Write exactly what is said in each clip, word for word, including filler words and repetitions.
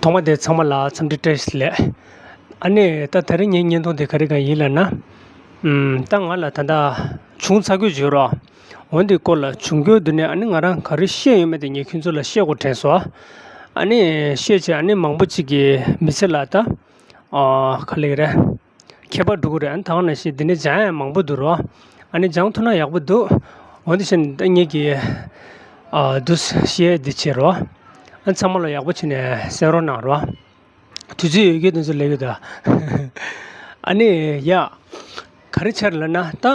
ཐོག་མ་དེ་ཚང་མ་ལ་འཚམས་འདྲི་བཀྲ་ཤིས་བདེ་ལེགས། ཨ་ནི་ད་དེ་རིང་ངའི་བརྙན་ཐུང་དེ་ག་རེ་གང་ཡིན་ལབ་ན། ཨམ། ད་ང་ལ་ད་ལྟ་བྱུང་ཚར་གྱི་ཡོད་རོ། འོན་ཏེ་སྐོར་ལ་བྱུང་རྒྱུ་འདི་ནས་ཨ་ནི་ང་རང་ག་རེ་བཤད་ཡོད་མེད་དེ་ངས་ཁྱོད་ཚོ་ལ་བཤད་དགོས་དྲན་སོང་། ཨ་ནི་བཤད་བྱས་ཨ་ནི་མང་པོ་ཅིག་གིས་མི་ཚེ་ལ་ད་ཨ་ག་ལབ་ཀྱི་རེད། ཁྱད་པར་འགྲོ་གི་རེད། ཨ་ནི་ད་ག་ནང་བཞིན་འདི་ནས་སྦྱང་ཡ་མང་པོ་འདུག་རོ། ཨ་ནི་སྦྱང་ཐུབ་ན་ཡག་པོ་འདུག་འོན་ཏེ་བྱས་ནས་ད་ངེད་ཀྱིས་ཨ་འདུག་བཤད་འདི་བྱེད་རོ། ཨ་ཚང་མ་ལ་ཡག་པོ་བྱས་ནས་གསན་རོགས་གནང་རོ། དུས་ཚོད་ཡོད་རྒྱུ་དེ་ཚོ་ལས་ཡོད་ད། ཨ་ནི་ཡ། ག་རེ་ཆགས་ལབ་ན་ད།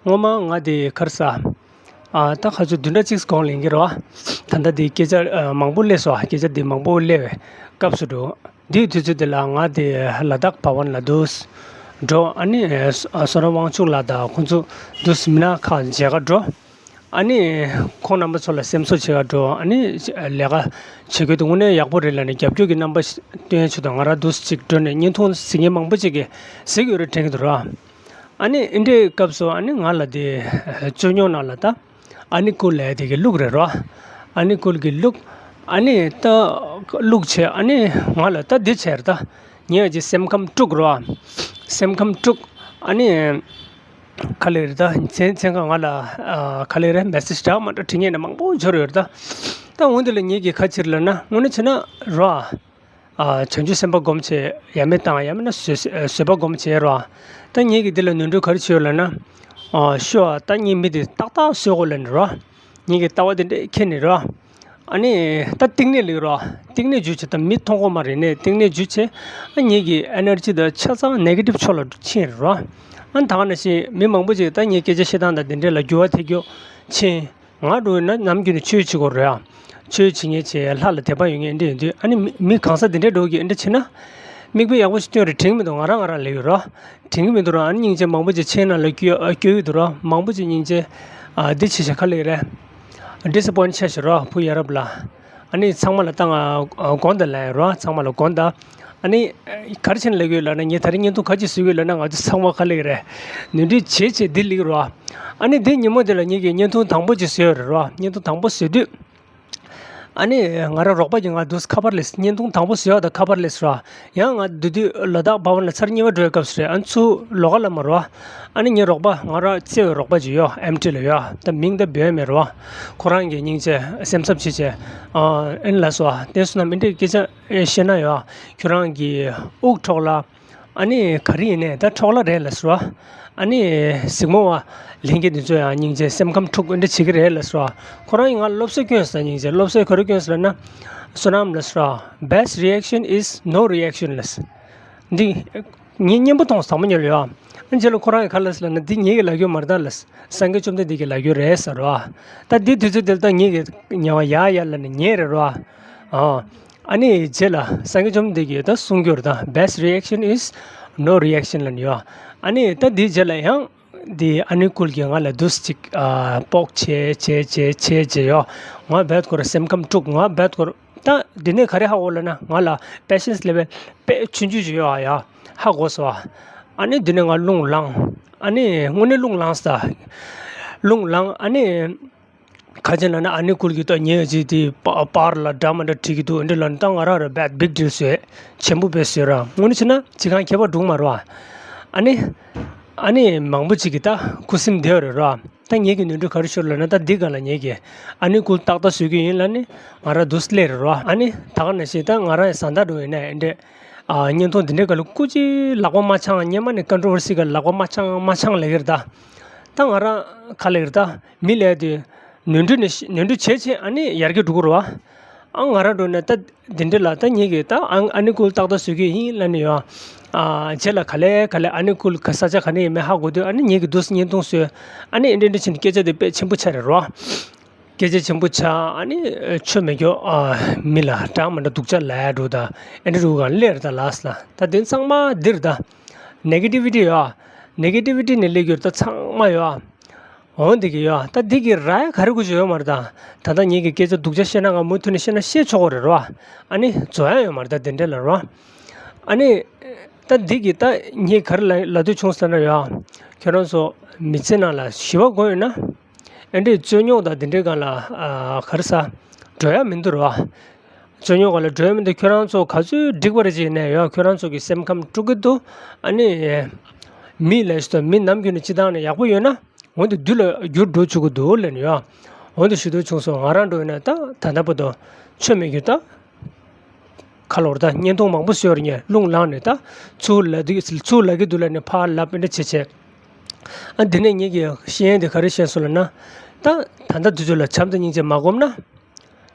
སྔོན་མ་ང་དེ་ག་རེ་ཟ། ཨ་ད་ག་ཚོད་བདུན་ཕྲག་གཅིག་གོང་ལ་ཡིན་གྱི་རེད་བ། ད་ལྟ་དེ་སྐད་ཆ་ཨ་མང་པོ་སླེབས་སོང་། སྐད་ཆ་དེ་མང་པོ་སླེབས་པའི་སྐབས་སུ་འགྲོ། དེའི་དུས་ཚོད་དེ་ལ་ང་དེ་ལ་དྭགས་བྷ་ཝན་ལ་འདུག་སེ་འགྲོ། ཨ་ནི་ཨ་བསོད་ནམས་དབང་ཕྱུག་ལགས་དང་ཁོང་ཚོ་འདུག་སེ་མི་སྣ་ཁག་མཇལ་ག་འགྲོ། ཨ་ནི་ཁོང་རྣམ་པ་ཚོ་ལ་སེམས་གསོ་བྱེད་ག་འགྲོ། ཨ་ནི་ལས་ཀ་བྱེད་རྒྱུ་དེ་དངོས་གནས་ཡག་པོ་རེད་ལབ་ནས་རྒྱབ་སྐྱོར་གྱི་རྣམ་པ་ཞིག་སྟོན་ཆོག་དང་། ང་རང་འདུག་སེ་ཅིག་འགྲོ་ནས་བརྙན་ཐུང་གཟིགས་མཁན་མང་པོ་ཅིག་གིས་གཟིགས་ཡོད་རེད་དྲན་གྱི་འདུག་ར། ཨ་ནི་འདི་འདྲའི་སྐབས་སུ་ཨ་ནི་ང་ལ་དེ་བཅོས་མྱོང་ནང་ལ་ད་ཨ་ནི་ཀུལ་ལབ་ཡ་དེ་གི་ལུག་རེད་རོ། ཨ་ནི་ཀུལ་གྱི་ལུག་ཨ་ནི་ད་ལུག་བྱས། ཨ་ནི་ང་ལ་ད་འདི་བྱས་རེད་ད། ངས་ཀྱི་སེམས་ཁམས་དཀྲུགས་རོ། སེམས་ཁམས་དཀྲུགས། ཨ་ནི་ག་ལེ་རེད་ད། མཚན་མཚན་ག་ང་ལ་ཨ་ག་ལེ་རེད། མེ་སེ་ཇི་འདྲ་མི་འདྲ་བྲིས་མཁན་ནི་མང་པོ་འབྱོར་ཡོད་རེད་ད། ད་འོན་ཏེ་ལ་ངེད་ཀྱི་ཁ་ཕྱིར་ལབ་ན་དངོས་གནས་བྱས་ན་རོ། ཨ་བྱང་ཆུབ་སེམས་དཔའ་སྒོམ་བྱས་ཡ་མེད་བཏང་། ཡ་མེད་ན་བཟོད་བཟོད་པ་སྒོམ་བྱས་རོ། ད་ངེད་ཀྱིས་འདི་ལ་ནོར་འཁྲུལ་ག་རེ་བྱས་ཡོད་ལབ་ན། ཨ་ཤོ་ཨ་ད་ངས་མི་དེ་ཏག་ཏག་བཟོད་དགོས་ལབ་ནས་རོ། ངེད་ཀྱི་ལྟ་བ་དེ་འདྲས་འཁྱེར་ནས་རོ། ཨ་ནི་ད་གཏིང་ནས་ལེགས་རོ། གཏིང་ནས་འཇུ་བྱས་ད་མི་མཐོང་གོ་མ་རེད་ནས་གཏིང་ནས་འཇུ་བྱས། ཨ་ངེད་ཀྱི་ཨེ་ནར་ཇི་དང་ཆ་ཚང་ནེ་གེ་ཊིབ་ཕྱོགས་ལ་ཕྱིན་རོ། ཨ་ད་ག་ནང་བཞིན་མི་མང་པོ་ཅིག་ད་ངའི་སྐད་ཆ་བཤད་སྟངས་དང་དེ་འདྲས་ལ་འགྱུར་བ་ཐེབས་རྒྱུ་ཕྱིན། ང་འགྲོ་ན་ནམ་རྒྱུན་ནས་ཆོས་བྱེད་དགོས་རེད་ཨ། ཆོས་བྱེད་མཁན་བྱས། ལྷ་ལ་དད་པ་ཡོད་མཁན་འདྲ་ཡིན་དུས། ཨ་ནི་མི་མི་གང་ས་དེ་འདྲས་འགྲོ་གི་འདྲ་བྱེད་ན། མིག་དཔེ་ཡག་པོ་ཞིག་སྟོན་རེད་དྲན་གི་མི་འདུག་ང་རང་ང་རང་ལེགས་ཡོད་རོ། དྲན་གི་མི་འདུག་རོ། ཨ་ནི་སྙིང་རྗེ་མང་པོ་ཅིག་ཆེ་ནང་ལ་སྐྱོ་སྐྱོ་གི་འདུག་རོ། མང་པོ་ཅིག་སྙིང་རྗེ་ཨ་འདི་བྱེད་བྱ་ག་ལེགས་རེད། ཌི་སི་པོའིན་ཊི་ཆགས་ཤག་རོ་བུ་ཡ་རབས་ལ། ཨ་ནི་ཚང་མ་ལ་ད་ང་དགོངས་དག་ལབ་ཡ་རོ། ཚང་མ་ལ་དགོངས་དག་ཨ་ནི་ག་རེ་བྱས་ནས་ལབ་ཀྱི་ཡོད་ལབ་ན། ངས་ད་རིང་བརྙན་ཐུང་ག་ཅིག་བཟོ་གི་ཡོད་ལབ་ན། ང་ཚོ་ཚང་མ་ག་ལེགས་རེད། ནོར་འཁྲུལ་བྱེད་བྱེད་འདི་ལེགས་རོ། ཨ་ནི་འདི་ཉིན་མོ་འདི་ལ་ངེད་ཀྱིས་བརྙན་ཐུང་དང་པོ་ཅིག་བཟོས་ཡོད་རེད་རོ། བརྙན་ཐུང་དང་པོ་བཟོས་དུས། ཨ་ནི་ང་རང་རོགས་པ་གིས་ང་འདུག་སེ་ཁ་པར་སླེབས། བརྙན་ཐུང་དང་པོ་བཟོས་ཡག་དང་ཁ་པར་སླེབས་ར། ཡང་ང་འདུག་དུས་ལ་དྭགས་བྷ་ཝན་ལ་ཚར་གཉིས་པ་འགྲོ་བའི་སྐབས་སུ་རེད། ཨ་ཚུར་ལོགས་ཀ་ལ་མར་རོ། ཨ་ནི་ངའི་རོགས་པ་ང་རང་བརྩེ་བའི་རོགས་པ་ཅིག་ཡོད། ཨེམ་ཊི་ལ་ཡོད། ད་མིང་ད་འབོད་མེད་རོ། ཁོ་རང་གིས་སྙིང་རྗེ་སེམས་འཚབ་བྱེད་བྱས། ཨ་ཨེ་ནི་ལགས་སོ། བསྟན་སོང་ན་མི་འདྲའི་སྐད་ཆ་བཤད་ན་ཡོད། ཁྱོད་རང་གི་དབུགས་འཕྲོ་བརླག་ཨ་ནི་ག་རེ་ཡིན་ནའི་ད་འཕྲོ་བརླག་རེད་ལབ་སོང་། ཨ་ནི་གཟིགས་མོ་བ་ལྷན་རྒྱས་འདི་ཚོ་ཡང་སྙིང་རྗེ་སེམས་ཁམས་འཁྲུག་འདི་འདྲ་བྱེད་ཀྱི་རེད་ལབ་སོང་། ཁོ་རང་གིས་ང་ལ་སློབ་གསོ་བསྐྱོན་སོང་། སྙིང་རྗེ་སློབ་གསོ་ག་རེ་བསྐྱོན་སོང་ལབ་ན། བསོད་ནམས་ལབ་སོང་། Best reaction is no reaction ལབ་སོང་། འདི་ངས་སྙན་པོ་མཐོང་སོང་། དང་པོ་ཉིད་ལ་ཡོད། ཨ་རྗེས་ལ་ཁོ་རང་གིས་ག་རེ་ལབ་སོང་ལབ་ན། འདི་ངེད་ཀྱིས་ལབ་རྒྱུ་མ་རེད་ད་ལབ་སོང་། སངས་རྒྱས་བཅོམ་ལྡན་འདས་ཀྱིས་ལབ་རྒྱུ་རེད་ཟེར་རོ། ད་འདི་དུས་ཚོད་འདིར་ད་ངེད་ཀྱིས་ཉལ་བ་ཡ་ཡ་ལབ་ནས་ཉལ་རེད་རོ། ཨ། ཨ་ནི་རྗེས་ལ་སངས་རྒྱས་བཅོམ་ལྡན་འདས་ཀྱིས་ད་གསུང་རྒྱུར་ད་Best reaction is no reaction ལབ་ནས་ཡོད། ཨ་ནི་ད་འདིའི་རྗེས་ལ་ཡང་འདི་ཨ་ནི་ཀུལ་གྱིས་ང་ལ་འདུག་སེ་ཅིག་ཨ་སྤོགས་བྱས་བྱས་བྱས་བྱས་བྱས་ཡོད། ང་རྦད་ཁོ་ར་སེམས་ཁམས་དཀྲུགས། ང་རྦད་ཁོ་ར་ད་འདི་ནས་ག་རེ་ཧ་གོ་ལབ་ན། ང་ལ་patience level དཔེ་ཆུང་ཆུང་ཅིག་ཡོད་ཨ་ཡ་ཧ་གོ་སོང་ཨ། ཨ་ནི་འདི་ནས་ང་རླུང་ལངས། ཨ་ནི་དངོས་གནས་རླུང་ལངས་ས། རླུང་ལངས། ཨ་ནི། ག་ཅི་ལབ་ན་ཨ་ནི་ཀུལ་གྱིས་ད་ངའི་ཅིག་དེ་པ་པར་ལ་འདྲ་མི་འདྲ་བྲིས་ཀྱི་འདུག་འདི་ལབ་ན་ད་ང་རང་ར་བད་big deal བཟོས། ཆེན་པོ་བས་བཟོས་ར། དངོས་གནས་བྱས་ན་ཅི་གང་ཁྱད་པར་འགྲོ་གི་མ་རེད་བ། ཨ་ནི། ཨ་ནི་མང་པོ་ཅིག་གིས་ད་ཁུ་སིམ་བསྡད་ཡོད་རེད་ར། ད་ངེད་ཀྱི་ནོར་འཁྲུལ་ག་རེ་ཤོར་ལབ་ན། ད་འདི་སྒང་ལ་ངེད་ཀྱིས་ཨ་ནི་ཀུལ་ཏག་ཏག་བཟོ་གི་ཡིན་ལབ་ནས་ང་རང་འདུག་སེ་སླེབས་རེད་ར། ཨ་ནི་ད་ག་ནང་བཞིན་ད་ང་རང་ཡང་བཟའ་ཟླ་འདྲ་བོ་ཡིན་ན་ཡང་འདྲ། ཨ་བརྙན་ཐུང་འདི་འདྲའི་སྒང་ལ་སྐུ་མཁྱེན་ལག་པ་མ་འཆང་། སྔོན་མ་ནས་controversy སྒང་ལ་ལག་པ་མ་འཆང་མ་འཆང་ལབ་ཀྱི་རེད་ད། ད་ང་རང་ག་ལབ་ཀྱི་རེད་ད། མི་ལབ་དུས། ནོར་འཁྲུལ་ནི་ནོར་འཁྲུལ་བྱས་བྱས་ཨ་ནི་ཡར་རྒྱས་འགྲོ་གི་རེད་བ། ཨ་ང་རང་འགྲོ་ན་ད་འདི་འདྲ་ལ་ད་ངེད་ཀྱིས་ད་ཨ་ཨ་ནི་ཀུལ་ཏག་ཏག་བཟོ་གི་ཡིན་ལབ་ནས་ཡོད། ཨ་རྗེས་ལ་ག་ལེ་ག་ལེ་ཨ་ནི་ཀུལ་ག་ས་ཆ་ག་ནས་ཡིན་མིན་ཧ་གོ་དུས། ཨ་ནི་ངེད་ཀྱིས་འདུག་སེ་བརྙན་ཐུང་བཟོས། ཨ་ནི་ཨེ་འདྲ་འདྲ་བྱས་ནས་སྐད་ཆ་དེ་དཔེ་ཆེན་པོ་ཆགས་རེད་རོ། སྐད་ཆ་ཆེན་པོ་ཆགས། ཨ་ནི་ཆོ་མེད་རྒྱུ་ཨ་མི་ལ་འདྲ་མི་འདྲ་སྡུག་ཅག་ལབ་འགྲོ་ད། ཨེ་འདྲ་འགྲོ་གང་སླེབས་རེད་ད་ལགས་སོ། ད་དེ་ཚང་མ་འདི་རེད་ད། negativity ཡོད། negativity ནས་སླེབས་རྒྱུ་རེད་ད་ཚང་མ་ཡོད། འོ་འདི་གི་ཡོད། ད་འདི་གི་རག་ཡ་ག་རེ་དགོས་ཀྱི་ཡོད་མ་རེད་ད། ད་ལྟ་ངེད་ཀྱིས་སྐད་ཆ་སྡུག་ཅག་བཤད་ན་ང་མུ་མཐུད་ནས་བཤད་ན་བཤད་ཆོག་གི་རེད་རོ། ཨ་ནི་རྫོགས་ཡ་ཡོད་མ་རེད་ད་དེ་འདྲ་ལ་རོ། ཨ་ནི་ད་འདི་གི་ད་ངས་ག་རེ་ལབ་ལབ་འདོད་བྱུང་ཟེར་ན་ཡོད། ཁྱོད་རང་ཚོ་མི་ཚེ་ནང་ལ་ཞི་བ་དགོས་ཡོད་ན། ཨེ་འདྲའི་རྩོད་རྙོག་དང་དེ་འདྲའི་སྒང་ལ་ཨ་ག་རེ་ཟ། འགྲོ་ཡ་མི་འདུག་རོ། རྩོད་རྙོག་ག་ལ་འགྲོ་ཡ་མི་འདུག་ཁྱོད་རང་ཚོ་ག་ཚོད་འགྲིག་པ་རེད་ཅེས་ནས་ཡོད། ཁྱོད་རང་ཚོ་གི་སེམས་ཁམས་དཀྲུག་གི་འདུག་ཨ་ནི། མི་ལས་ཤི་ཏོ་མི་ནམ་རྒྱུན་ནས་སྤྱི་བཏང་ནས་ཡག་པོ་ཡོད་ན། འོན་ཏེ་བདུད་ལ་འགྱུར་འགྲོ་བཅུག་གི་འདུག་ལབ་ནས་ཡོད། འོན་ཏེ་ཞུ་འདོད་བྱུང་སོང་། ང་རང་འགྲོ་ཡིན་ན་ད་ད་ལྟ་བར་དུ་ཆོ་མེད་རྒྱུ་ད། ཁ་ལོར་ད་བརྙན་ཐུང་མང་པོ་བཟོས་ར་ངས་རླུང་ལངས་ནས་ད་ཚུར་ལ་འདུག་ཚུར་ལ་གི་འདུག་ལབ་ནས་ཕར་ལབ་པ་འདྲ་བྱེད་བྱེད། ཨ་འདི་ནས་ངེད་ཀྱི་ཤེས་ཡོན་དེ་ག་རེ་ཤེས་སོང་ལབ་ན། ད་ད་ལྟ་དུས་ཚོད་ལ་བྱམས་དང་སྙིང་རྗེ་མ་སྒོམ་ན།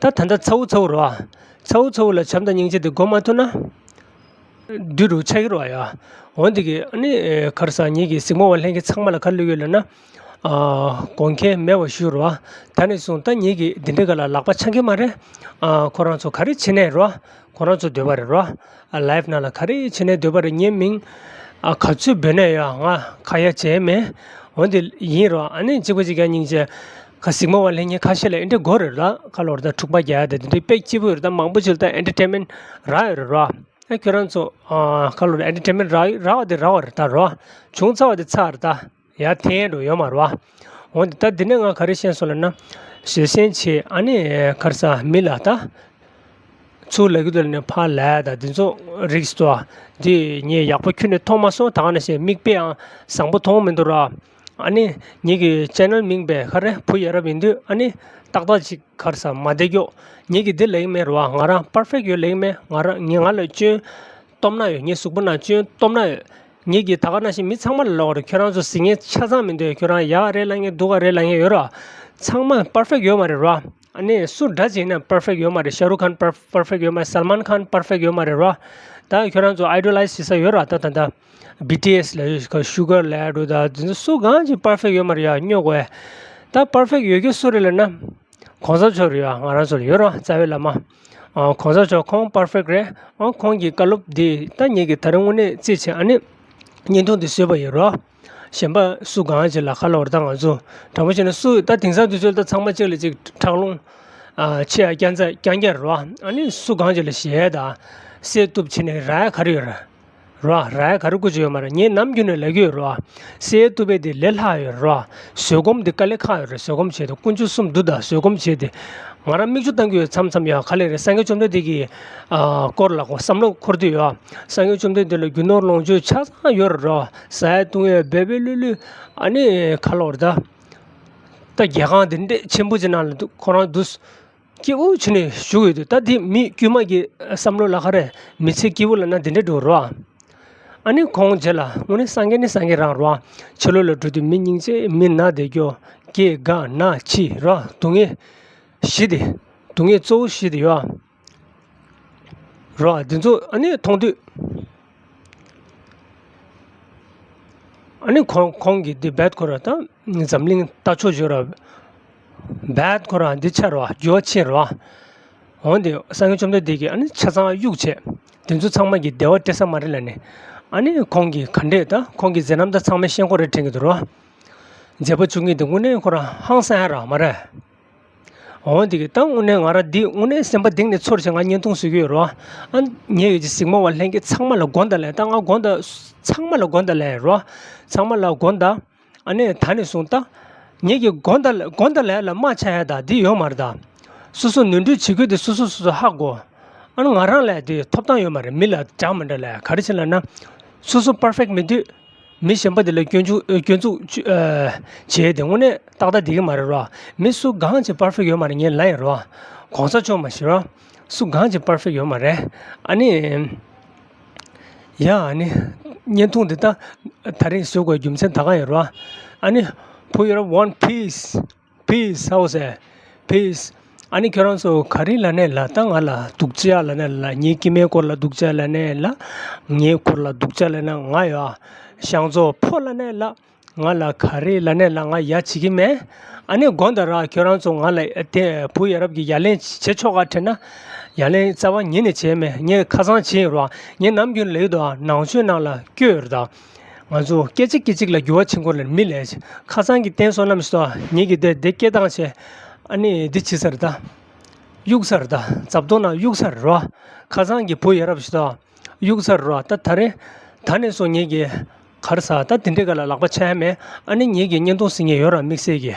ད་ད་ལྟ་ཚ་བོ་ཚ་བོ་རེད་བ། ཚ་བོ་ཚ་བོ་ལ་བྱམས་དང་སྙིང་རྗེ་དེ་སྒོམ་མ་ཐུབ་ན། བདུད་རུ་ཆགས་ཀྱི་རེད་བ་ཡ། འོན་ཏེ་གི་ཨ་ནི་ག་རེ་ཟ་ངེད་ཀྱི་གཟིགས་མོ་བ་ལྷན་རྒྱས་ཚང་མ་ལ་ག་རེ་ལབ་ཡོད་ལབ་ན། ཨ་དགོངས་འགལ་མེད་པ་ཞུ་རོགས། ད་ནས་བཟུང་ད་ངེད་ཀྱིས་འདི་འདྲའི་སྒང་ལ་ལག་པ་འཆང་གི་མ་རེད། ཨ་ཁོ་རང་ཚོ་ག་རེ་བྱེད་ནས་རོགས། ཁོ་རང་ཚོ་འདོད་པ་རེད་རོགས། ཨ་ལའེབ་ནང་ལ་ག་རེ་བྱེད་ནས་འདོད་པ་རེད། ངའི་མིང་ཨ་ག་ཚོད་འབོད་ནས་ཡོད། ང་ཁ་ཡ་བྱས་མེད། འོན་ཏེ་ཡིན་རོགས། ཨ་ནི་གཅིག་པ་གཅིག་རྐྱང་སྙིང་རྗེ། ཁ་གཟིགས་མོ་བ་ལྷན་རྒྱས་ཁ་ཤས་ལ་ཨེ་འདྲ་དགོས་རེད་ར། ཁ་ལོར་ད་འཁྲུག་པ་རྒྱག་ཡ་དེ་འདི་འདྲའི་དཔེ་སྐྱིད་པོ་ཡོད་རེད། ད་མང་པོ་ཅིག་ལ་ད་ཨེན་ཊར་ཊེན་མེན་ཊི་རག་ཡོད་རེད་རོགས། ཨ་ཁྱོད་རང་ཚོ་ཨ་ཁ་ལོར་ཨེན་ཊར་ཊེན་མེན་ཊི་རག་རག་པ་དེ་རག་པ་རེད་ད་རོགས། བྱུང་ཚར་བ་དེ་ཚར་རེད་ད། ཡར་འཐེན་འགྲོ་ཡོད་མ་རེད་བ། འོན་ཏེ་ད་འདི་ནས་ང་ག་རེ་ཤེས་སོང་ལབ་ན། བཟོད་བསྲན་བྱེད། ཨ་ནི་ག་རེ་ཟ་མི་ལ་ད། ཚུར་ལབ་ཀྱི་འདུག་ལབ་ནས་ཕར་ལབ་ད་འདི་ཚོ་རིགས་སུ་འདི་ངས་ཡག་པོ་ཁྱོན་ནས་མཐོང་མ་སོང་། ད་ག་ནང་བཞིན་མིག་དཔེ་ཡང་བཟང་པོ་མཐོང་མི་འདུག་ར། ཨ་ནི་ངེད་ཀྱི་ཅེ་ནལ་མིང་པས་ག་རེ་བུ་ཡ་རབས་ཡིན་དུས་ཨ་ནི་ཏག་ཏག་ཅིག་ག་རེ་ཟ་མ་བསྡད་ཀྱོག་ངེད་ཀྱི་འདི་ལབ་ཀྱི་མེད་རེད་བ། ང་རང་པར་ཕེག་ཡོད་ལབ་ཀྱི་མེད། ང་རང་ངས་ང་ལ་སྐྱོན་སྟོབས་ན་ཡོད། ངའི་གཟུགས་པོ་ནང་སྐྱོན་སྟོབས་ན་ཡོད། ངེད་ཀྱིས་ད་ག་ནང་བཞིན་མི་ཚང་མ་ལ་ལབ་པ་རེད། ཁྱོད་རང་ཚོ་གཟིགས་མཁན་ཆ་ཚང་མི་འདུག་ཁྱོད་རང་ཡག་ག་རེད་ལབ་མཁན་སྡུག་ག་རེད་ལབ་མཁན་ཡོད་ར། ཚང་མ་པར་ཕེག་ཡོད་མ་རེད་ར། ཨ་ནི་སུ་འདྲ་ཅིག་ཡིན་ན་པར་ཕེག་ཡོད་མ་རེད། ཤ་རུག་ཁཱན་པར་པར་ཕེག་ཡོད་མ་རེད། སལ་མཱན་ཁཱན་པར་ཕེག་ཡོད་མ་རེད་ར། ད་ཁྱོད་རང་ཚོ་ཨའི་ཌོ་ལའིཛ་བྱེད་ས་ཡོད་ར། ད་ད་ད་བི་ཊི་ཨེས་ལབ་ཡོད། ཤུ་གར་ལབ་ཡ་འགྲོ། ད་དེ་ཚོ་སུ་གང་ཅིག་པར་ཕེག་ཡོད་མ་རེད་ཡ། སྨྱོ་དགོས་ཡ། ད་པར་ཕེག་ཡོད་རྒྱུ་སུ་རེད་ལབ་ན། གོང་ས་མཆོག་རེད་ཡ། ང་རང་ཚོ་ལ་ཡོད་ར། རྩ་བའི་བླ་མ། ཨ་གོང་ས་མཆོག་ཁོང་པར་ཕེག་རེད། ཨ་ཁོང་གི་བཀའ་སློབ་འདི་ད་ངེད་ཀྱིས་ད་རིང་དངོས་གནས་རྩིས་བྱས་ཨ་ནི་བརྙན་ཐུང་འདི་བཟོས་པ་ཡིན་རོ། གཞན་པ་སུ་གང་ཅིག་ལ་ཁ་ལོ་རེ་ད་ང་ཚོ་དྲང་པོ་བཤད་ན་སུ་ད་དེང་སང་དུས་ཚོད་ད་ཚང་མ་གཅིག་ལ་གཅིག་ཁྲག་རླུང་ཨ་ཆེ་ཡ་རྐྱང་རྩ་རྐྱང་རྐྱང་རོ། ཨ་ནི་སུ་གང་ཅིག་ལ་ཞེད་ད་སེལ་གཏུབ་བྱས་ནས་རག་ཡ་ག་རེ་ཡོད་ར། རོ། ར་ཡ་ག་རེ་དགོས་ཀྱི་ཡོད་མ་རེད། ངས་ནམ་རྒྱུན་ནས་ལབ་ཀྱི་ཡོད་རོ། སེ་གཏུབ་པའི་དེ་ལས་སླ་ཡོད་རོ། བཟོད་སྒོམ་དེ་དཀའ་ལས་ཁག་ཡོད་རེད། བཟོད་སྒོམ་བྱས་ཏེ་དཀོན་མཆོག་གསུམ་འདུག་ད་བཟོད་སྒོམ་བྱས་ཏེ། ང་རང་མིག་ཆུ་བཏང་གི་ཡོད་མཚམས་མཚམས་ཡ། ག་ལེ་རེད། སངས་རྒྱས་བཅོམ་ལྡན་འདས་ཀྱི་ཨ་སྐོར་ལ་ཁོ་བསམ་བློ་འཁོར་དུས་ཡོད། སངས་རྒྱས་བཅོམ་ལྡན་འདས་ལ་རྒྱུ་ནོར་ལོངས་སྤྱོད་ཆ་ཚང་ཡོད་རེད་རོ། ཟ་ཡ་བཏུང་ཡ་འབད་འབད་ལྷོད་ལྷོད། ཨ་ནི་ཁ་ལོ་རེ་ད། ད་རྒྱལ་ཁང་དེ་འདྲས་ཆེན་པོ་ཅིག་ནང་ལ་འདུག་ཁོ་རང་འདུག་སྐྱིད་པོ་བྱས་ནས་བཞུགས་ཡོད་དུས། ད་འདི་མི་དཀྱུས་མ་གི་བསམ་བློ་ལ་ཁ་རེ་མི་ཚེ་སྐྱིད་པོ་ལབ་ན་འདི་འདྲ་འགྲོ་རོ། ཨ་ནི་ཁོང་རྗེས་ལ་དངོས་གནས་སངས་རྒྱས་ནི་སངས་རྒྱས་རང་རོ། ཕྱི་ལོགས་ལ་འགྲོ་དུས་མི་སྙིང་རྗེ། མི་ན་བསྡད་རྒྱུ། སྐྱེ་རྒ་ན་འཆི་རོ། སྡུག་བསྔལ་བཞི་དེ། སྡུག་བསྔལ་གཙོ་བོ་བཞི་དེ་ཡོད་རོ། འདི་ཚོ་ཨ་ནི་མཐོང་དུས། ཨ་ནི་ཁོང་ཁོང་གིས་འདི་རྦད་ཁོ་ར་ད་འཛམ་གླིང་ལྟ་ཕྱོགས་བརྗེ་ར། རྦད་ཁོ་ར་འདི་ཆགས་ར་འགྱུར་བ་ཕྱིན་ར། འོན་ཏེ་སངས་རྒྱས་བཅོམ་ལྡན་འདས་ཀྱིས་ཨ་ནི་ཆ་ཚང་གཡུག་བྱས། དེ་ཚོ་ཚང་མ་གི་བདེ་བ་སྤྲད་ས་མ་རེད་ལབ་ནས། ཨ་ནི་ཁོང་གིས་ག་འདྲས་ད་ཁོང་གི་མཛད་རྣམ་ད་ཚང་མས་ཤེས་ཁོ་རེ་དྲན་གྱི་འདུག་ར། མཛད་པ་བཅུ་གཉིས་དེ་དངོས་གནས་ཁོ་ར་ཧང་སང་ཡ་ར་མ་རེད། འོ་འདི་གི་ད་དངོས་གནས་ང་རང་འདི་དངོས་གནས་སེམས་པ་གཏིང་ནས་ཚོར་བྱས་ང་བརྙན་ཐུང་བཟོ་གི་ཡོད་རོ། ཨ་ངས་ཡོད་ཀྱི་གཟིགས་མོ་བ་ལྷན་རྒྱས་ཚང་མ་ལ་དགོངས་དག་ལན། ད་ང་དགོངས་དག་ཚང་མ་ལ་དགོངས་དག་ལན་རོ། ཚང་མ་ལ་དགོངས་དག་ཨ་ནི་ད་ནས་བཟུང་ད་ངེད་ཀྱི་དགོངས་དག་དགོངས་དག་ལན་ལ་དམག་ཆགས་ཡ་ད་འདི་ཡོད་མ་རེད་ད། སོ་སོ་ནོར་འཁྲུལ་བྱེད་རྒྱུ་དེ་སོ་སོ་སོ་སོ་ཧ་གོ། ཨ་ནི་ང་རང་ལ་དེ་ཐོབ་ཐང་ཡོད་མ་རེད། མི་ལ་འདྲ་མི་འདྲ་ལ་ག་རེ་བྱེད་ལབ་ན། སོ་སོ་པར་ཕེག་མེད་དུས། མི་གཞན་པ་དེ་ལ་སྐྱོན་འཛུགས་སྐྱོན་འཛུགས་བྱས་ཏེ་དངོས་གནས་ཏག་ཏག་བསྡད་ཀྱི་མ་རེད་རོ། མི་སུ་གང་ཅིག་པར་ཕེག་ཡོད་མ་རེད། ངས་ལབ་ཡིན་རོ། གོང་ས་མཆོག་མ་གཞི་རོ། སུ་གང་ཅིག་པར་ཕེག་ཡོད་མ་རེད། ཨ་ནི། ཡ་ཨ་ནི། བརྙན་ཐུང་འདི་ད་ད་རིང་བཟོ་དགོས་རྒྱུ་མཚན་ད་ག་ཡིན་རོ། ཨ་ནི། བུ་ཡོད་ར་ཝན་པིས། པིས། ཧའོ་སེ། པིས། ཨ་ནི་ཁྱོད་རང་ཚོ་ག་རེ་ལབ་ནས་ལ་ད་ང་ལ་སྡུག་ཅག་ལབ་ནས་ལ། ངའི་སྐྱེ་དམན་སྐོར་ལ་སྡུག་ཅག་ལབ་ནས་ལ། ངའི་སྐོར་ལ་སྡུག་ཅག་ལབ་ན་ང་ཡ། ཤང་ཚོ་ཕོ་ལབ་ནས་ལ། ང་ལ་ག་རེ་ལབ་ནས་ལ་ང་ཡ་བྱེད་ཀྱི་མེད། ཨ་ནི་དགོངས་དག་ར། ཁྱོད་རང་ཚོ་ང་ལ་དེ་བུ་ཡ་རབས་ཀྱི་ཡ་ལན་བྱེད་ཆོག་ག་དྲན་ན། ཡ་ལན་རྩ་བ་ཉིད་ནས་བྱས་མེད། ངས་ཁ་སང་བྱས་ཡིན་རོ། ངས་ནམ་རྒྱུན་ལབ་ཡོད་དོ། ནང་ཆོས་ནང་ལ་སྐྱོན་ཡོད་རེད་ད། ང་ཚོ་སྐད་ཅིག་སྐད་ཅིག་ལ་འགྱུར་བ་ཕྱིན་དགོས་ལ་མི་ལས། ཁ་སང་གི་བསྟན་སྲུང་རྣམས་སོ་ངེད་ཀྱི་དེ་དེ་སྐད་བཏང་བྱས། ཨ་ནི་འདི་བྱེད་ས་རེད་ད། གཡུག་ས་རེད་ད། རྫབ་ཏོ་ནང་གཡུག་ས་རེད་རོ། ཁ་སང་གི་བུ་ཡ་རབས་ཤི་ད། གཡུག་ས་རེད་རོ། ད་ད་རེ། ད་ནས་སོ་ངེད་ཀྱི་གར་ས་ད་དེ་འདྲའི་ག་ལ་ལག་པ་འཆང་ཡ་མེད། ཨ་ནི་ངེད་ཀྱི་བརྙན་ཐུང་གཟིགས་མཁན་ཡོད་ར་དམིགས་བསལ་གྱི།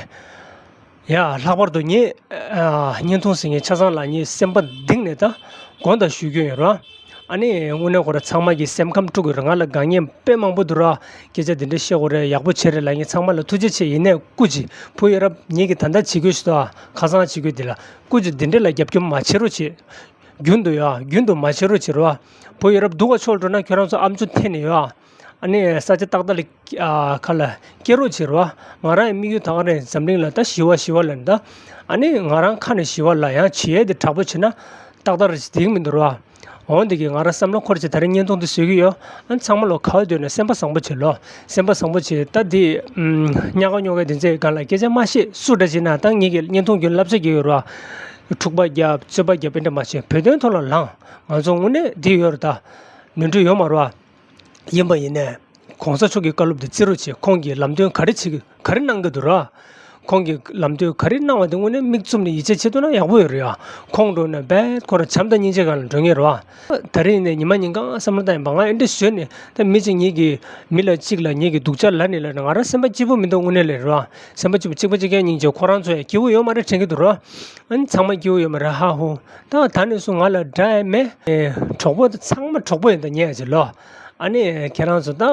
ཡ། ལྷག་པར་དུ་ངས་ཨ་བརྙན་ཐུང་ཟེར་མཁན་ཆ་ཚང་ལ་ངས་སེམས་པ་གཏིང་ནས་ད་དགོངས་དག་ཞུ་རྒྱུ་ཡིན་རོ། ཨ་ནི་དངོས་གནས་ཁོ་ར་ཚང་མ་གི་སེམས་ཁམས་དཀྲུག་གི་རེད། ང་ལ་དགའ་མཁན་དཔེ་མང་པོ་འདུག་རོ། སྐད་ཆ་འདི་འདྲ་བཤད་དགོས་རེད། ཡག་པོ་བྱས་རེད་ལབ་མཁན་ཚང་མ་ལ་ཐུགས་རྗེ་ཆེ། ཡིན་ནའི་སྐུ་མཁྱེན། བུ་ཡ་རབས་ངེད་ཀྱི་ད་ལྟ་བྱེད་དགོས་ཞུ་དོ། ཁ་སང་བྱེད་དགོས་འདི་ལ་སྐུ་མཁྱེན། འདི་འདྲ་ལ་རྒྱབ་སྐྱོར་མ་བྱེད་རོགས་བྱེད། རྒྱུན་དུ་ཡ་རྒྱུན་དུ་མ་བྱེད་རོགས་བྱེད་རོ། བུ་ཡ་རབས་སྡུག་ག་ཕྱོགས་འགྲོ་ན་ཁྱོད་རང་ཚོ་ཨམ་ཅོག་འཐེན་ནས་ཡོད་ཨ། ཨ་ནི་ས་ཆ་ཏག་ཏག་ལ་ཨ་ཁ་ལ་སྐྱེལ་རོགས་བྱེད་རོ། ང་རང་ཡི་དམིགས་ཡུལ་ད་ག་རེ་འཛམ་གླིང་ལ་ད་ཞི་བ་ཞི་བ་ལབ་ནི་ད། ཨ་ནི་ང་རང་ཁ་ནས་ཞི་བ་ལབ། ཡང་བྱེད་ཡས་དེ་དྲག་པོ་བྱེད་ན་ཏག་ཏག་རེད་ཟེར་དེ་གི་མི་འདུག་རོ། འོ་འདི་གི་ང་རང་བསམ་བློ་འཁོར་བྱས་ད་རེས་བརྙན་ཐུང་འདི་བཟོ་གི་ཡོད། ཨ་ནི་ཚང་མ་ལོ་ག་བ་འདོད་ན་སེམས་པ་བཟང་པོ་བྱེད་ལོ། སེམས་པ་བཟང་པོ་བྱེད། ད་འདི་ཨམ་ཉག་ག་ཉོག་ག་འདི་ཚོའི་སྒང་ལ་སྐད་ཆ་མ་བཤད། སུ་འདྲ་བྱེད་ན་ད་ངེད་ཀྱི་བརྙན་ཐུང་རྒྱུན་བསླབ་བྱ་རྒྱག་ཡོད་རོ། འཁྲུག་པ་རྒྱབ། རྩོད་པ་རྒྱབ། དེ་འདྲ་མ་བྱེད། བོད་དོན་ཐོག་ལ་ལངས། ང་ཚོ་དངོས་གནས་འདི་ཡོད་རེད་ད། ནོར་འཁྲུལ་ཡོད་མ་རེད་བ། ཡིན་པ་ཡིན་ནའི། གོང་ས་མཆོག་གི་བཀའ་སློབ་དེ་བརྩི་རོགས་བྱེད། ཁོང་གིས་ལམ་སྟོན་ག་རེ་བྱེད་ཀྱི་ག་རེ་གནང་གི་འདུག་ར། ཁོང་གིས་ལམ་སྟོན་ག་རེ་གནང་བ་དེ་དངོས་གནས་མིག་བཙུམ་ནས་ཡིད་ཆེས་བྱེད་ཐུབ་ན་ཡག་པོ་ཡོད་རེད་ཡ། ཁོང་འགྲོ་ན་རྦད་ཁོ་རང་བྱམས་དང་སྙིང་རྗེ་སྒང་ལ་འགྲོ་ངེས་རེད་བ། ད་རེས་ནས་ཉི་མ་ཉིན་གང་བསམ་བློ་བཏང་ཡིན་པ། ང་ཨེ་འདྲ་བཟོས་ནས་ད་མི་གཅིག་ངེད་ཀྱི་མི་ལ་གཅིག་ལ་ངེད་ཀྱི་སྡུག་ཅག་ལབ་ནས་ལབ་ན་ང་རང་སེམས་པ་སྐྱིད་པོ་མི་འདུག་དངོས་གནས་ལས་རེད་བ། སེམས་པ་སྐྱིད་པོ་གཅིག་པ་གཅིག་རྐྱང་སྙིང་རྗེ། ཁོ་རང་ཚོ་ཡང་སྐྱིད་པོ་ཡོད་མ་རེད་དྲན་གྱི་འདུག་ར། ཨ་ནི་ཚང་མ་སྐྱིད་པོ་ཡོད་མ་རེད། ཧ་ཧུ། ད་ད་ནས་བཟུང་ང་ལ་དགྲ་ཡང་མེད། ཨེ་གྲོགས་པོ་ཚང་མ་གྲོགས་པོ་ཡིན་ད་ངས་ཅིག་ལོ། ཨ་ནི་ཁྱེད་རང་ཚོ་ད་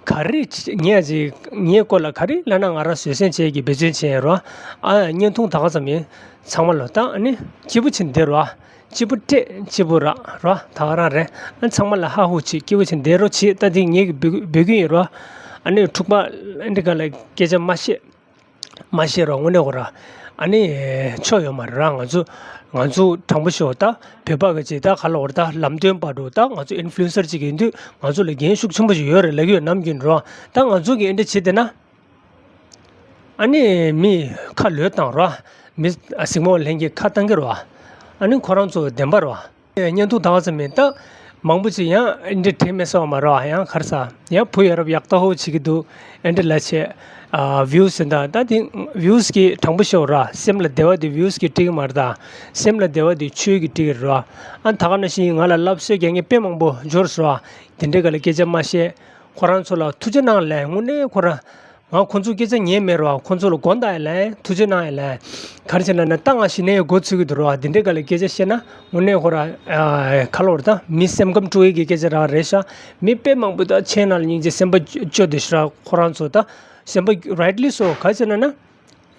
ག་རེ་ངས་ཅིག་ངའི་སྐོར་ལ་ག་རེ་ལབ་ན་ང་རང་བཟོད་བསྲན་བྱེད་ཀྱི་འབད་བརྩོན་བྱེད་ཡིན་རོ། ཨ་བརྙན་ཐུང་ད་ག་ཙམ་ཡིན། ཚང་མ་ལོ་ད་ཨ་ནི་སྐྱིད་པོ་བྱེད་བསྡད་རོ། སྐྱིད་པོ་སྤྲད། སྐྱིད་པོ་རག་རོ། ད་ག་རང་རེད། ཨ་ཚང་མ་ལ་ཧ་ཧུ་བྱེད། སྐྱིད་པོ་བྱེད་བསྡད་རོགས་བྱེད། ད་འདི་ངེད་ཀྱི་འབོད་འབོད་སྐུལ་ཡིན་རོ། ཨ་ནི་འཁྲུག་པ་ཨ་འདི་ག་ལ་སྐད་ཆ་མ་བཤད། མ་ཤེས་རོགས། དངོས་གནས་ཁོ་ར་ཨ་ནི་ཆོ་ཡོད་མ་རེད་ར། ང་ཚོ་ང་ཚོ་དྲང་པོ་ཤོད་ད། བོད་པ་གི་ཅིག་ད་ག་ལ་བར་ད་ལམ་སྟོན་པ་འགྲོ་ད། ང་ཚོ་ཨིན་ཕུ་ལུ་ཨེན་སར་ཅིག་ཡིན་དུས་ང་ཚོ་ལ་འགན་ཤུགས་ཆེན་པོ་ཞིག་ཡོད་རེད་ལབ་ཀྱི་ཡོད་ནམ་རྒྱུན་རོ། ད་ང་ཚོ་གི་ཨེ་འདྲ་བྱེད་བསྡད་ན་ཨ་ནི་མི་ཁ་ལོད་བཏང་རོ། མི་གཟིགས་མོ་ལྷན་རྒྱས་ཁ་བཏང་གི་རོ། ཨ་ནི་ཁོ་རང་ཚོ་བདེན་པ་རོ། བརྙན་ཐུང་དག་ཙམ་མིན་ད། མང་པོ་ཅིག་ཡང་འདི་དྲན་མེད་སོང་མ་རོ། ཡང་ག་རེ་ཟ། ཡང་བུ་ཡ་རབས་ཡག་ཏག་ཧོ་བྱེད་ཀྱི་འདུག་ཨེ་འདྲ་ལ་བྱས། ཨ་ཝིའུ་ཟེར་ད་ད་དེ་ཝིའུ་གི་དྲང་པོ་ཤོད་ར། སེམས་ལ་བདེ་བ་དེ་ཝིའུ་གི་སྤྲད་ཀྱི་མ་རེད་ད། སེམས་ལ་བདེ་བ་དེ་ཆོས་ཀྱི་སྤྲད་ཀྱི་རེད་ར། ཨ་ད་ག་ནང་བཞིན་ང་ལ་སློབ་གསོ་རྒྱག་མཁན་དཔེ་མང་པོ་འབྱོར་སོང་ར། དེ་འདྲའི་སྒང་ལ་སྐད་ཆ་མ་བཤད། ཁོ་རང་ཚོ་ལ་ཐུགས་རྗེ་གནང་ལབ། དངོས་གནས་ཁོ་རང་། ང་ཁོང་ཚོ་སྐད་ཆ་ཉན་མེད་རོགས། ཁོང་ཚོ་ལ་དགོངས་དག་ཡིན་ལབ། ཐུགས་རྗེ་གནང་ཡིན་ལབ། ག་རེ་བྱས་ན་ན་ད་ང་ཤི་ནའི་འགོ་ཚུགས་ཀྱི་འདུག་རོགས། འདི་འདྲའི་སྒང་ལ་སྐད་ཆ་བཤད་ན་དངོས་གནས་ཁོ་ར་ཨ་ག་ལ་བར་ད་མི་སེམས་ཁམས་དཀྲུག་ཡས་ཀྱི་སྐད་ཆ་རང་རེད་ཤག་མི་དཔེ་མང་པོ་ད་ཆེ་ན་ལ་སྙིང་རྗེ་སེམས་པ་སྐྱོ་བསྡད་ཤག་ཁོ་རང་ཚོ་ད་སེམས་པ་རའིཊ་ལི་སོ་ག་རེ་བྱས་ན་ན།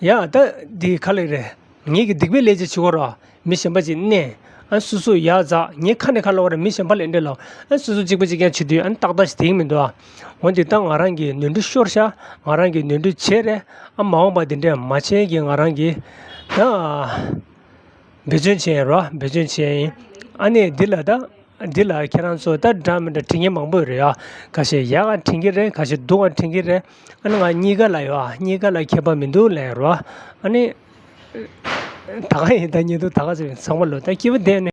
ཡ་ད་འདི་ག་ལེ་རེད། ངེད་ཀྱི་སྡིག་པའི་ལས་ཅིག་བྱེད་དགོས་རོགས། མི་གཞན་པ་ཅིག་མནན། ཨ་སོ་སོ་ཡར་འཛེགས། ངའི་ཁ་ནས་ཁ་ལོག་རེད། མི་གཞན་པ་ལ་འདྲེ་ལོག་ཨ་སོ་སོ་གཅིག་པ་གཅིག་རྐྱང་བྱེད་དུས་ཨ་ཏག་ཏག་ཞིག་དེ་ཡིན་མི་འདུག་ཨ་འོན་ཏེ་ད་ང་རང་གིས་ནོར་འཁྲུལ་ཤོར་ཤག་ང་རང་གིས་ནོར་འཁྲུལ་བྱས་རེད། ཨ་མ་འོངས་པ་འདི་འདྲས་མ་བྱེད་ཀྱི་ང་རང་གིས་ད་འབད་བརྩོན་བྱས་ཡིན་རོགས། འབད་བརྩོན་བྱས་ཡིན། ཨ་ནི་འདི་ལ་ད་འདི་ལ་ཁྱེད་རང་ཚོ་ད་འདྲ་མི་འདྲ་དྲན་མཁན་མང་པོ་ཡོད་རེད་ཨ། ཁ་ཤས་ཡག་ག་དྲན་གྱི་རེད། ཁ་ཤས་སྡུག་ག་དྲན་གྱི་རེད། ཨ་ནི་ང་གཉིས་ཀ་ལ་ཡོད་ཨ། གཉིས་ཀ་ལ་ཁྱད་པར་མི་འདུག་ལབ་ཡོད་རོགས། ཨ་ནི། ད་ག་ཡིན་ད་ཉིན་དུ་ད་ག་ཚོད་ཡིན་ཚང་མ་ལོ་ད་སྐྱིད་པོ་བསྡད་ནས།